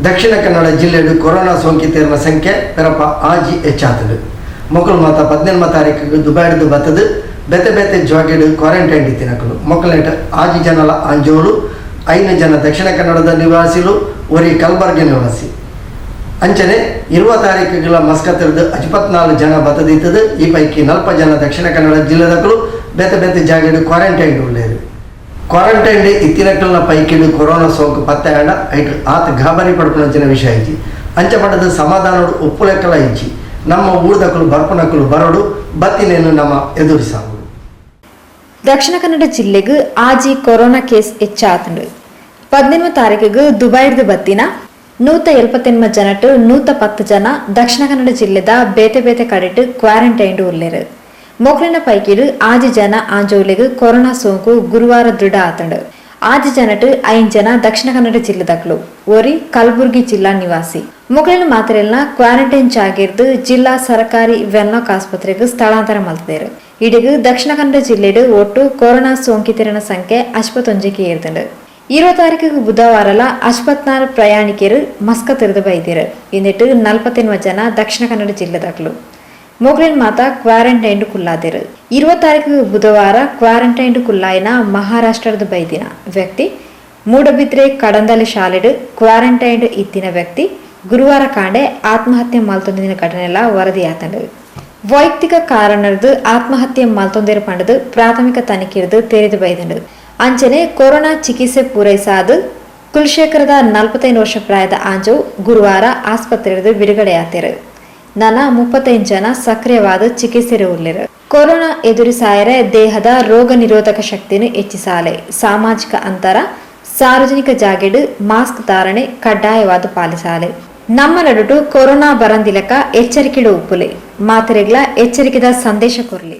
Dakshina Kannada ಜಿಲ್ಲೆಡ್ corona ಸೋಂಕಿತೆರ್ನ ಸಂಖ್ಯೆ ಪೆರಪ ಆಜಿ ಹೆಚ್ಚಾತುಂಡು. ಮೊಕುಲು ಮಾತ 18 ತಾರೀಖುಗು ದುಬೈಡ್ದ್ ಬತ್ತುದು ಬೇತೆ ಬೇತೆ ಜಾಗೆಡ್ ಕ್ವಾರಂಟೈನ್ ಇತ್ತಿನಕುಲು. ಮೊಕಲೆಟ್ ಆಜಿ ಜನಲ ಆಂಜೋಲು, ಐನ್ ಜನ ದಕ್ಷಿಣ ಕನ್ನಡದ ನಿವಾಸಿಲು, ಒರಿ ಕಲ್ಬರ್ಗಿ ನಿವಾಸಿ. ಅಂಚನೆ 20 ತಾರೀಕುಗಳ ಮಸ್ಕತ್ತಿರ್ದು 54 ಜನ ಬತ್ತದಿತ್ತದು. ಈ ಪೈಕಿ 40 ಜನ ದಕ್ಷಿಣ ಕನ್ನಡ ಜಿಲ್ಲೆದಕುಲು ಬೇತೆ ಬೇತೆ ಜಾಗೆಡ್ ಕ್ವಾರಂಟೈನ್ ಉಲ್ಲೇರು. ಕ್ವಾರಂಟೈನ್ ಇತ್ತಿನಕಲ್ನ ಪೈಕಿಡು ಕೊರೋನಾ ಸೋಂಕು ಪತ್ತೆ ಆಂಡ ಐಟ್ ಆತ್ ಗಾಬರಿ ಪಡ್ಪುನಂಚಿನ ವಿಷಯ ಇಜ್ಜಿ. ಅಂಚ ಪಂಡದು ಸಮಾಧಾನಡು ಉಪ್ಪುಲೆಕ್ಕಲ ಇಜ್ಜಿ. ನಮ್ಮ ಊರ್ದಕುಲು ಬರ್ಪುನಕುಲು ಬರೋಡು, ಬತ್ತಿನೇನು ನಮ್ಮ ಎದುರಿಸಾವು. ದಕ್ಷಿಣ ಕನ್ನಡ ಜಿಲ್ಲೆಗ್ ಆಜಿ ಕೊರೋನಾ ಕೇಸ್ ಹೆಚ್ಚಾತುಂಡು. 18 ತಾರೀಕಿಗೆ ದುಬೈಡ್ದು ಬತ್ತಿನ 178 ಜನಟ್ 110 ಜನ ದಕ್ಷಿಣ ಕನ್ನಡ ಜಿಲ್ಲೆದ ಬೇತೆ ಬೇತೆ ಕಡೆಟ್ ಕ್ವಾರಂಟೈನ್ ಉಲ್ಲೆರ್. ಮೊಕ್ಲಿನ ಪೈಕಿಡ್ ಆಜಿ ಜನ ಆಂಜೋಲೆಗ್ ಕೊರೋನಾ ಸೋಂಕು ಗುರುವಾರ ದೃಢ ಆತುಂಡು. ಆಜಿ ಜನಟ್ 5 ಜನ ದಕ್ಷಿಣ ಕನ್ನಡ ಜಿಲ್ಲೆದಕ್ಲು, ಒರಿ ಕಲಬುರ್ಗಿ ಜಿಲ್ಲಾ ನಿವಾಸಿ. ಮೊಕ್ಲಿನ ಮಾತ್ರೆಲ್ನ ಕ್ವಾರಂಟೈನ್ ಜಾಗಿರ್ದು ಜಿಲ್ಲಾ ಸರಕಾರಿ ವೆನ್ಲಾಕ್ ಆಸ್ಪತ್ರೆಗೆ ಸ್ಥಳಾಂತರ ಮಲ್ತದೆರ್. ಇಡಿಗ್ ದಕ್ಷಿಣ ಕನ್ನಡ ಜಿಲ್ಲೆಡ್ ಒಟ್ಟು ಕೊರೋನಾ ಸೋಂಕಿತರನ ಸಂಖ್ಯೆ 51ಕ್ಕೆ ಏರ್ದುಂಡು. 20 ತಾರೀಕು ಬುಧವಾರಲ 54 ಪ್ರಯಾಣಿಕರು ಮಸ್ಕತ್ತಿರ್ದು ಬೈದಿರು. ಇಂದೆಟ್ 48 ಜನ ದಕ್ಷಿಣ ಕನ್ನಡ ಜಿಲ್ಲೆದಕ್ಲು. ಮೊಕ್ಲಿನ್ ಮಾತ ಕ್ವಾರಂಟೈನ್ ಕುಲ್ಲಾದಿರು. 20 ತಾರೀಕು ಬುಧವಾರ ಕ್ವಾರಂಟೈನ್ ಕುಲ್ಲಾಯಿನ ಮಹಾರಾಷ್ಟ್ರದ ಬೈದಿನ ವ್ಯಕ್ತಿ, ಮೂಡಬಿದ್ರೆ ಕಡಂದಲಿ ಶಾಲೆಡ್ ಕ್ವಾರಂಟೈನ್ ಇತ್ತಿನ ವ್ಯಕ್ತಿ ಗುರುವಾರ ಕಾಂಡೆ ಆತ್ಮಹತ್ಯೆ ಮಲ್ತೊಂದಿನ ಘಟನೆಲ ವರದಿಯಾತಂಡು. ವೈಯಕ್ತಿಕ ಕಾರಣರ್ದು ಆತ್ಮಹತ್ಯೆ ಮಲ್ತೊಂದಿರು ಪಂಡದು ಪ್ರಾಥಮಿಕ ತನಿಖೆರ್ದು ತೆರೆದು ಬೈದಂಡು. ಅಂಚನೆ ಕೊರೋನಾ ಚಿಕಿತ್ಸೆ ಪೂರೈಸಾದು ಕುಲಶೇಖರದ 45 ವರ್ಷ ಪ್ರಾಯದ ಆಂಜೋವ್ ಗುರುವಾರ ಆಸ್ಪತ್ರೆರ್ದು ಬಿಡುಗಡೆಯಾತೆರು. ನನ 35 ಜನ ಸಕ್ರಿಯವಾದ ಚಿಕಿತ್ಸೆ ಉಲ್ಲೆರ್. ಕೊರೋನಾ ಎದುರಿಸಾಯರೆ ದೇಹದ ರೋಗ ನಿರೋಧಕ ಶಕ್ತಿಯನ್ನು ಹೆಚ್ಚಿಸಾಲೆ. ಸಾಮಾಜಿಕ ಅಂತರ, ಸಾರ್ವಜನಿಕ ಜಾಗೆಡ್ ಮಾಸ್ಕ್ ಧಾರಣೆ ಕಡ್ಡಾಯವಾದ ಪಾಲಿಸಾಲೆ. ನಮ್ಮ ನಡುಟು ಕೊರೋನಾ ಬರಂದಿಲಕ ಎಚ್ಚರಿಕೆಡು ಉಪ್ಪುಲೆ. ಮಾತೆರೆಗ್ಲ ಎಚ್ಚರಿಕೆದ ಸಂದೇಶ ಕೊರ್ಲಿ.